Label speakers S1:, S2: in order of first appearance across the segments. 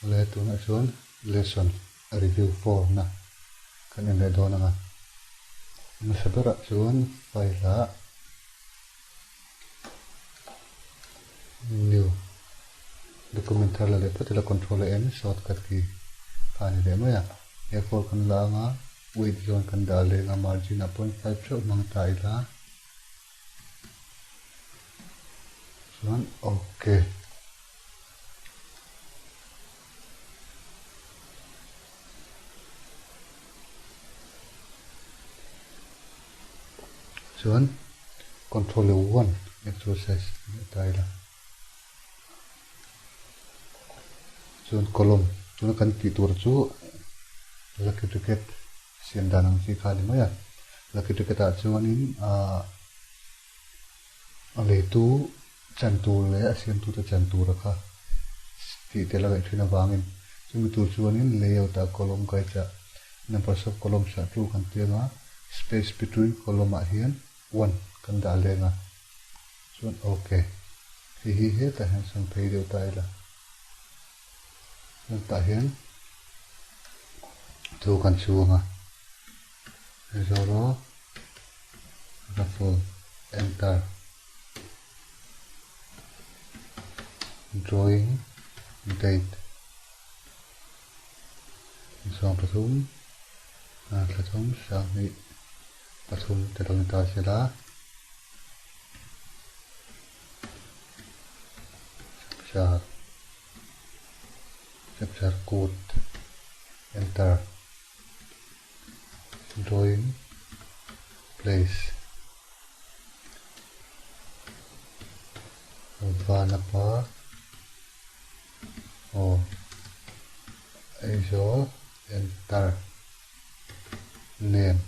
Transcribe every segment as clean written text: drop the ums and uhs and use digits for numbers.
S1: Awle tunah chuan lesson review 4 na kan en leh dawn anga hmasa berah chuan file ah new document thar la leh phawt ila control a n shortcut key kha a ni leh mai a A4 kan la anga width zawn kan dah leng a margin ah 0.5 theuh hmang ta ila. Chuan ok. Chuan control leh one actual size ta ila. Chuan column tuna kan tih tur chu lucky ticket siam dan ang chi kha a ni mai a. Lucky ticket ah chuanin ahh a leitu chan tur leh a siamtute chan tura kha tih tel a ngaih thin avangin chumi tur chuanin layout ah column guides ah numbers of columns ah two kan ti anga space between column ah hian one kan dah leng a. Chuan ok. Hei hi hetah hian sawn phei deuh ta ila. Chuan tah hian thu kan chhung a. Zoro raffle enter drawing date 13 thlathum sanghnih pathum te lo ni ta sela. Chapchar Chapchar kut enter drawing place Vanapa aw Aizawl enter name.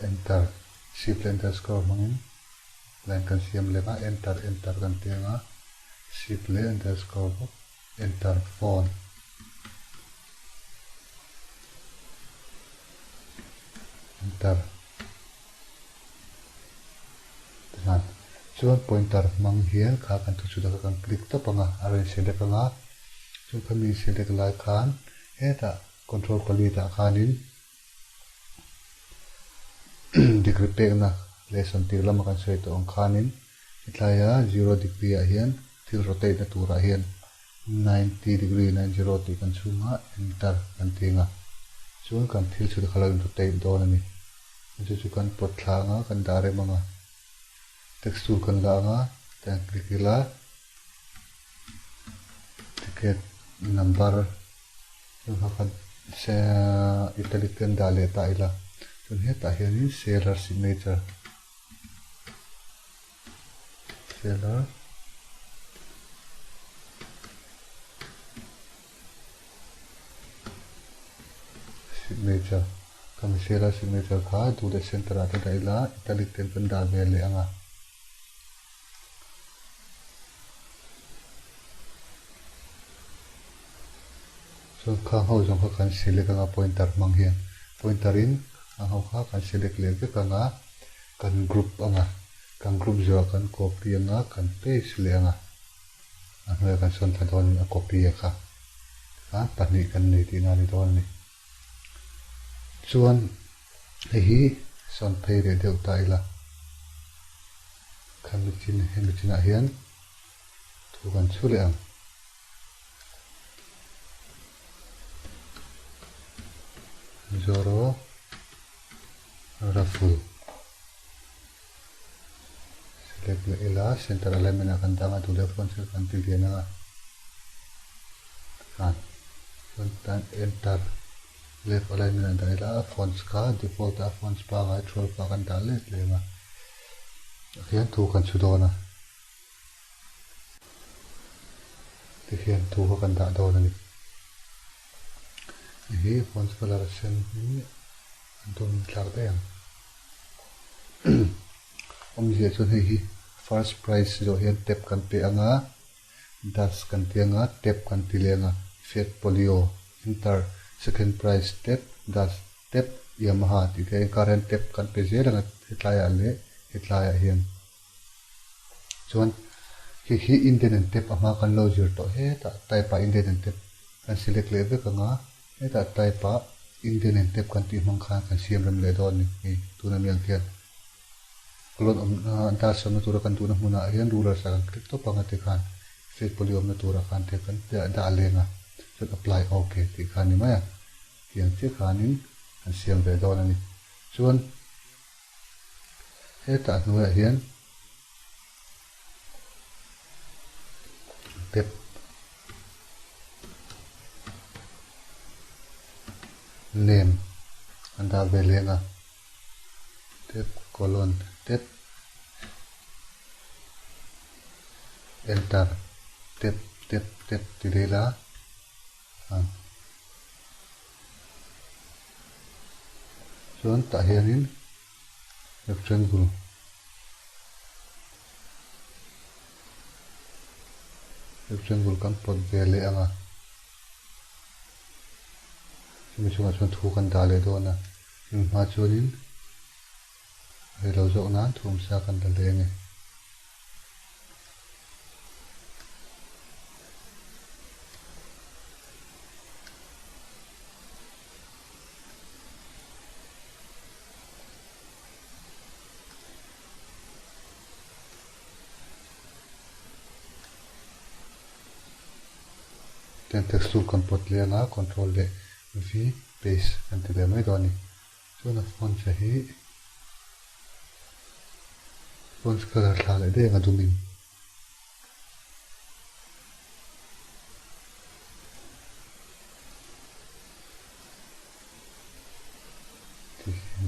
S1: Enter shift leh underscore hmangin line kan siam leh a enter enter kan ti ang a shift leh underscore bawk enter phone enter tichuan chuan pointer hmang hian kha kan thu chhut a kha kan click tawp ang a a rawn select ang a chuan khami select lai khan hetah control pali tah khanin. Degree pekna leh sawmtir lama kan sawi tawh ang khanin hetlaia zero degree ah hian thil rotate na turah hian 90 degree 90 tih kan chhunga enter kan ti ang a, chuan kan thil chhut kha lo in rotate dawn a ni. Chu chu kan pawt thla anga kan dah rem anga text tool kan la anga tiang click ila ticket number Chu kha kha se italic te an dah leh ta ila chuan hetah hianin seller signature seller signature khami seller signature kha duh leh center ah te dah ila italic te an kan dah ve leh ang a. Chuan khang ho zawng kha kan select anga pointer hmang hian pointer in khang ho kha kan select leh vek anga kan group anga kan group zawhah kan copy anga kan paste leh anga a hnuaiah kan sawn thla dawn in a copy a kha tikhan pahnih kan nei tihna a ni dawn a ni. Chuan hei hi sawn phei leh deuh ta ila khami chin hemi chinah hian thu kan chhu leh ang. Zoro Raffle select leh ila center alignment ah kan dang a duh leh font size kan ti lian anga tikhan chuan tan enter left alignment ah dah ila fonts kha default ah fonts pangai 12 ah kan dah let leh anga khian thu kan chhu dawn a. Tikhian thu kha kan dah dawn a ni. Hei hi fonts color a sen hi an tum thlak daih ang. Awmzia chuan hei hi first prize zawh hian tap kan pe ang a, dash kan ti ang a, tap kan ti leh ang a, fiat polio, enter, second prize tap, dash, tap, yamaha tih te inkar hian tap kan pe zel ang a hetlaiah leh hetlaiah hian. Chuan. Khi khi indent and tab a hma kan lo zir tawh hetah type ah indent and tab kan select leh vek ang a, hetah type ah indent and tab kan tih hmang khan kan siam rem leh dawn a ni hei tuna mi ang khian colon awm dash awmna tura kan duhna hmunah hian rulers ah kan click tawp ang a tikhan set poly awmna turah khan te kan dah leng a chuan apply ok tih kha a ni mai a tiang chiah khanin kan siam ve dawn a ni chuan hetah hnuaiah hian Tep name an dah ve leng a tep colon tep enter tep tep tep ti leh ila chuan tah hianin rectangle rectangle kan pawt ve leh ang a chumi chungah chuan thu kan dah leh dawn a chumi hma chuanin rei lo zawk nan thawmsa kan la leng e. Ten text tool kan pawt leh anga control leh V paste kan ti leh mai dawn a ni. Chuan a font che hi font color thla leh daih anga dumin.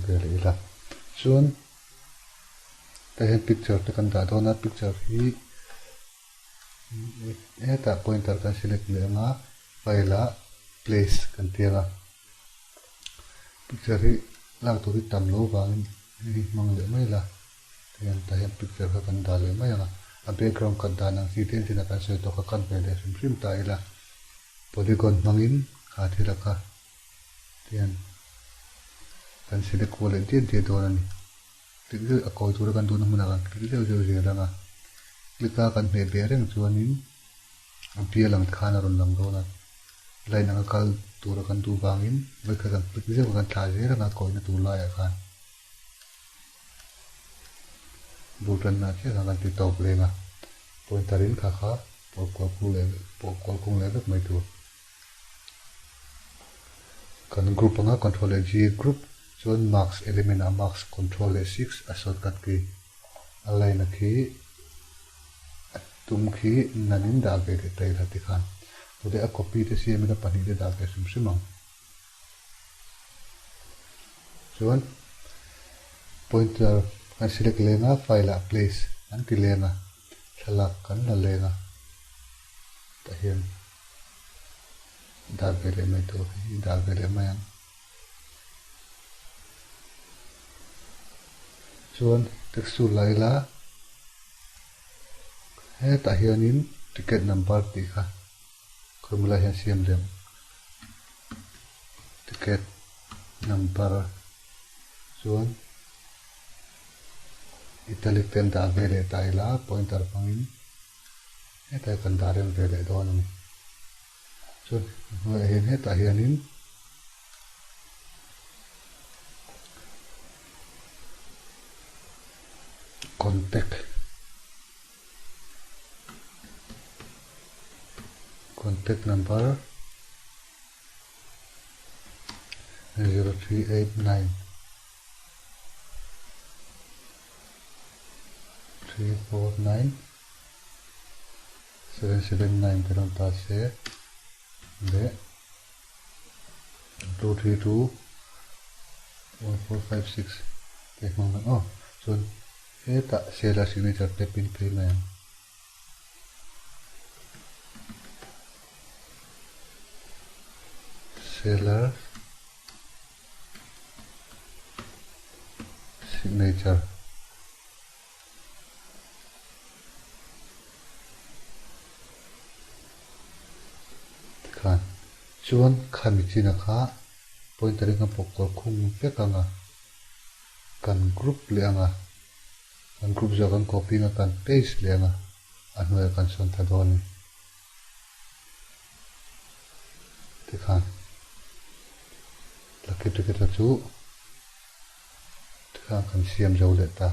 S1: Vel ila chuan tah hian picture te kan dah dawn a picture hi hetah pointer kan select leh anga file ah place kan ti anga picture hi lak tur hi tam lo vangin hei hmang leh mai ila. Tihian tah hian picture kha kan dah leh mai ang a, a background cut dan ang chi te engtin a kan sawi tawh kha cut ve leh hrim hrim ta ila, polygon hmangin kha thil a kha tihian kan select kual leh diat diat dawn a ni. Click zeuh a kawi tura kan duhna hmunah kan click zeuh zeuh zel ang a, click a kan hmeh beh reng chuanin a bial ang te khan a rawn lang dawn a, line anga kal tura kan duh vangin vawikhat kan click zeuh a kan thlah zel ang a kawina tur laiah khan. Bul tanna chiah khan kan ti tawp leng a, pointer in kha kha pawh kual khung leh pawh kual khung leh vek mai tur. Kan group anga control leh G group chuan marks element ah marks control leh 6 a shortcut key a line a khi a tum khi nan in dah ve leh ta ila tikhan tute a copy te siam ila pahnih te dah ve hrim hrim ang. Chuan pointer kan select leng a file ah place an ti leng a thlalak kan la leng a tah hian dah ve leh mai tur hi dah ve leh mai ang chuan text tool la ila hetah hianin ticket number tih kha Khawimula hian siam lem ticket number chuan italic te an dah ve leh ta ila pointer hmangin hetah kan dah rem ve leh dawn a ni. Chuan hnuaiah hian hetah hianin contact Contact number 0389 349 779 te rawn ta se leh 232 1456 te hmang ang aw chuan Hetah Sela signature te pin phei mai ang. Seller signature tikhan chuan khami china kha pointer in kan pawh kual khung vek ang a. Kan group leh ang a, kan group zawh kan copy anga kan paste leh ang a. A hnuaiah kan sawn thla dawn a ni. Tikhan lucky ticket-a chu tikhan kan siam zo leh ta.